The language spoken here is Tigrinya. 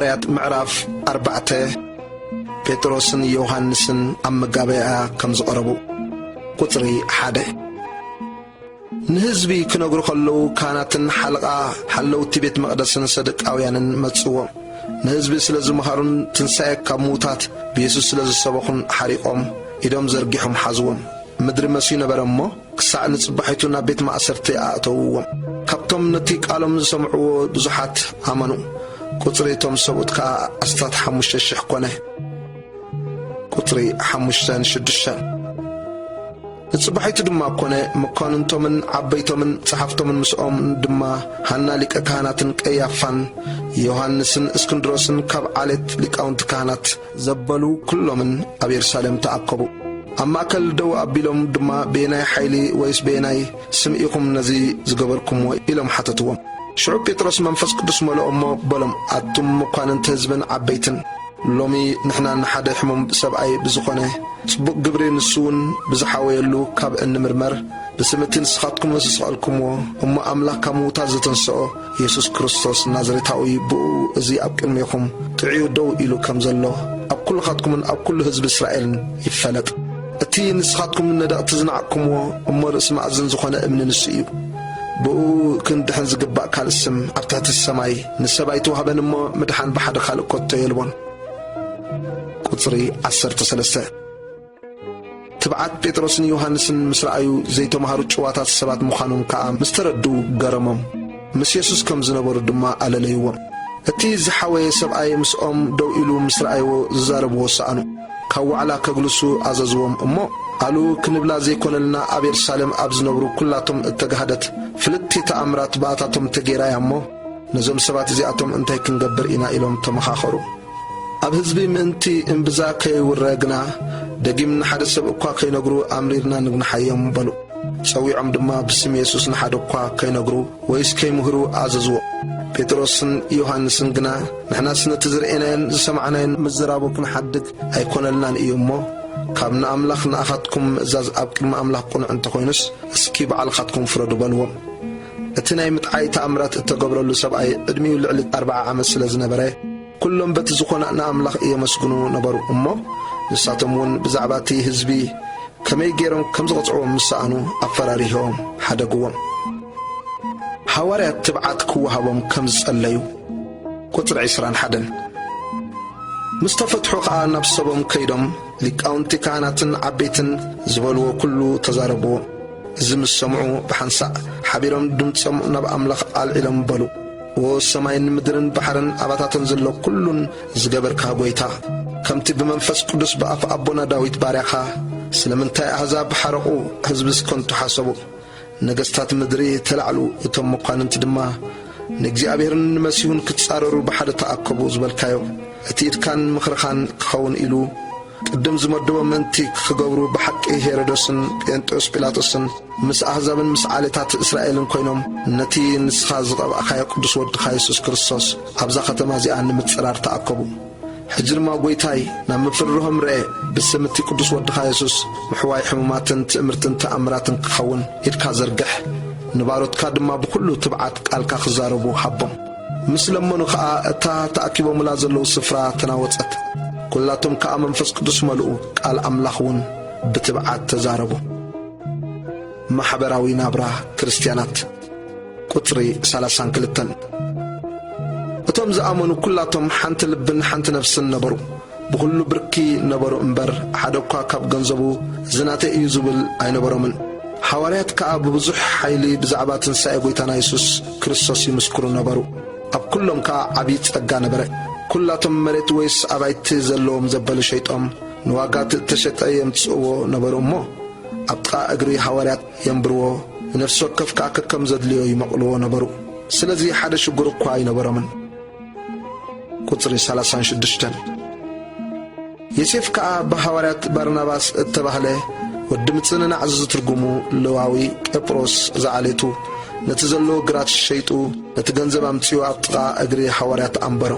ሃዋርያት ምዕራፍ ኣርባዕተ። ጴጥሮስን ዮሃንስን ኣብ መጋበያ ከም ዝቐረቡ። ቁጽሪ ሓደ። ንህዝቢ ክነግሩ ከለዉ፣ ካህናትን ሓለቓ ሓለውቲ ቤት መቕደስን ሰዱቃውያንን መጽዎም። ንህዝቢ ስለ ዝመሃሩን ትንሳኤ ካብ ምዉታት ብየሱስ ስለ ዝሰበኹን ሓሪቖም፣ ኢዶም ዘርጊሖም ሓዝዎም። ምድሪ መስዩ ነበረ እሞ፣ ክሳዕ ንጽባሒቱ ናብ ቤት ማእሰርቲ ኣእተውዎም። ካብቶም ነቲ ቃሎም ዝሰምዕዎ ብዙሓት ኣመኑ። ቁጽሪ እቶም ሰብኡት ከኣ ኣስታት ሓሙሽተ ሽሕ ኮነ። ቁጽሪ ሓሙሽተን ሽዱሽተን። ንጽባሒቱ ድማ ኮነ፣ መኳንንቶምን ዓበይቶምን ጸሓፍቶምን ምስኦም ድማ ሃና ሊቀ ካህናትን ቀያፋን ዮሃንስን እስክንድሮስን ካብ ዓሌት ሊቃውንቲ ካህናት ዘበሉ ኩሎምን ኣብ የሩሳሌም ተኣከቡ። ኣብ ማእከል ደው ኣቢሎም ድማ፣ "በየናይ ሓይሊ ወይስ በየናይ ስም ኢኹም ነዚ ዝገበርኩምዎ?" ኢሎም ሓተትዎም። ሽዑ ጴጥሮስ መንፈስ ቅዱስ መለኦ እሞ በሎም፣ "ኣቱም መኳንንቲ ህዝብን ዓበይትን፣ ሎሚ ንሕና ንሓደ ሕሙም ሰብኣይ ብዝኾነ ጽቡቕ ግብሪ ንሱ እውን ብዝሓወየሉ ካብ እንምርመር፣ ብስም እቲ ንስኻትኩም ዝሰቐልኩምዎ እሞ ኣምላኽ ካብ ምዉታት ዘተንስኦ የሱስ ክርስቶስ ናዝሬታዊ ብኡ እዚ ኣብ ቅድሜኹም ጥዕዩ ደው ኢሉ ከም ዘሎ ኣብ ኩልኻትኩምን ኣብ ኩሉ ህዝቢ እስራኤልን ይፈለጥ። እቲ ንስኻትኩም ነደቕቲ ዝነዓቕኩምዎ እሞ ርእሲ መኣዝን ዝኾነ እምኒ ንሱ እዩ። ብኡ ክንድሕን ዝግባእ ካልእ ስም ኣብ ትሕቲ ሰማይ ንሰብ ኣይተዋህበን እሞ ምድሓን ብሓደ ካልእ ከቶ የልቦን።" ቁጽሪ ዓሰርተ ሰለስተ። ትብዓት ጴጥሮስን ዮሃንስን ምስ ረኣዩ፣ ዘይተማሃሩ ጭዋታት ሰባት ምዃኖም ከኣ ምስ ተረድኡ ገረሞም። ምስ የሱስ ከም ዝነበሩ ድማ ኣለለይዎም። እቲ ዝሓወየ ሰብኣይ ምስኦም ደው ኢሉ ምስ ረኣይዎ ዝዛረብዎ ሰኣኑ። ካብ ዋዕላ ከግልሱ ኣዘዝዎም እሞ፣ "ኣሉ ክንብላ ዘይኮነልና ኣብ የሩሳሌም ኣብ ዝነብሩ ኩላቶም እተጋህደት ፍልጥቲ ተኣምራት ብኣታቶም ተጌራ እያ እሞ፣ ነዞም ሰባት እዚኣቶም እንታይ ክንገብር ኢና?" ኢሎም ተመኻኸሩ። ኣብ ህዝቢ ምእንቲ እምብዛ ከይውረ ግና፣ ደጊም ንሓደ ሰብ እኳ ከይነግሩ ኣምሪርና ንግንሓዮም በሉ። ጸዊዖም ድማ ብስም የሱስ ንሓደ እኳ ከይነግሩ ወይስ ከይምህሩ ኣዘዝዎ። ጴጥሮስን ዮሃንስን ግና፣ "ንሕናስ ነቲ ዝርኤናዮን ዝሰማዕናዮን ምዝራቡ ክንሓድግ ኣይኮነልናን እዩ እሞ፣ ካብ ንኣምላኽ ንኣኻትኩም ምእዛዝ ኣብ ቅድሚ ኣምላኽ ቅኑዕ እንተኾይኑስ፣ እስኪ ባዕልኻትኩም ፍረዱ" በልዎም። እቲ ናይ ምጥዓይ ተኣምራት እተገብረሉ ሰብኣይ ዕድሚኡ ልዕሊ ኣርብዓ ዓመት ስለ ዝነበረ፣ ኩሎም በቲ ዝኾነ ንኣምላኽ የመስግኑ ነበሩ። እሞ ንሳቶም እውን ብዛዕባ እቲ ህዝቢ ከመይ ገይሮም ከም ዝቐጽዕዎም ምስ ሰኣኑ፣ ኣፈራሪሆም ሓደግዎም። ሃዋርያት ትብዓት ክወሃቦም ከም ዝጸለዩ። ቁጽሪ ዕስራን ሓደን። ምስ ተፈትሑ ኸኣ ናብ ሰቦም ከይዶም፣ ሊቃውንቲ ካህናትን ዓበይትን ዝበልዎ ኩሉ ተዛረብዎ። እዚ ምስ ሰምዑ፣ ብሓንሳእ ሓቢሮም ድምጾም ናብ ኣምላኽ ኣልዒሎም በሉ፣ "ዎ ሰማይን ምድርን ባሕርን ኣባታተን ዘሎ ኩሉን ዝገበርካ ጐይታ፣ ከምቲ ብመንፈስ ቅዱስ ብኣፍ ኣቦና ዳዊት ባርያኻ፣ ስለምንታይ ኣህዛብ ሓረቑ፣ ህዝብስ ከንቱ ሓሰቡ?" ነገስታት ምድሪ ተላዕሉ፣ እቶም መኳንንቲ ድማ ንእግዚኣብሔርን ንመሲሁን ክጻረሩ ብሓደ ተኣከቡ ዝበልካዮ፣ እቲ ኢድካን ምኽርኻን ክኸውን ኢሉ ቅድም ዝመደቦ ምእንቲ ክገብሩ ብሓቂ ሄሮዶስን ጴንጥዮስ ጲላጦስን ምስ ኣህዛብን ምስ ዓሌታት እስራኤልን ኮይኖም ነቲ ንስኻ ዝቐባእካዮ ቅዱስ ወድኻ የሱስ ክርስቶስ ኣብዛ ከተማ እዚኣ ንምጽራር ተኣከቡ። ሕጂ ድማ ጐይታይ፣ ናብ ምፍርርሆም ርኤ፣ ብስም እቲ ቅዱስ ወድኻ የሱስ ምሕዋይ ሕሙማትን ትእምርትን ተኣምራትን ክኸውን ኢድካ ዘርግሕ፣ ንባሮትካ ድማ ብኹሉ ትብዓት ቃልካ ክዛረቡ ሃቦም። ምስ ለመኑ ኸኣ እታ ተኣኪቦምላ ዘለዉ ስፍራ ተናወጸት። ኵላቶም ከኣ መንፈስ ቅዱስ መልኡ፣ ቃል ኣምላኽ እውን ብትብዓት ተዛረቡ። ማሕበራዊ ናብራ ክርስትያናት። ቁጽሪ ሰላሳን ክልተን። እቶም ዝኣመኑ ኩላቶም ሓንቲ ልብን ሓንቲ ነፍስን ነበሩ። ብኹሉ ብርኪ ነበሩ እምበር፣ ሓደ እኳ ካብ ገንዘቡ፣ "እዚ ናተይ እዩ" ዝብል ኣይነበሮምን። ሃዋርያት ከኣ ብብዙሕ ሓይሊ ብዛዕባ ትንሳኤ ጐይታና የሱስ ክርስቶስ ይምስክሩ ነበሩ። ኣብ ኩሎም ከኣ ዓብዪ ጸጋ ነበረ። ኩላቶም መሬት ወይስ ኣባይቲ ዘለዎም ዘበሉ ሸይጦም፣ ንዋጋ እተሸጠ የምጽእዎ ነበሩ እሞ፣ ኣብ ጥቓ እግሪ ሃዋርያት የንብርዎ፣ ንነፍሲ ወከፍ ከኣ ከከም ዘድልዮ ይመቕልዎ ነበሩ። ስለዚ ሓደ ሽጉር እኳ ኣይነበሮምን። ቁጽሪ ሰላሳን ሽዱሽተን። ዮሴፍ ከኣ ብሃዋርያት ባርናባስ እተባህለ፣ ወዲ ምጽንናዕ ዝትርጉሙ፣ ሌዋዊ፣ ቄጵሮስ ዝዓሌቱ፣ ነቲ ዘለዎ ግራት ሸይጡ፣ ነቲ ገንዘብ ኣምጺኡ ኣብ ጥቓ እግሪ ሃዋርያት ኣንበሮ።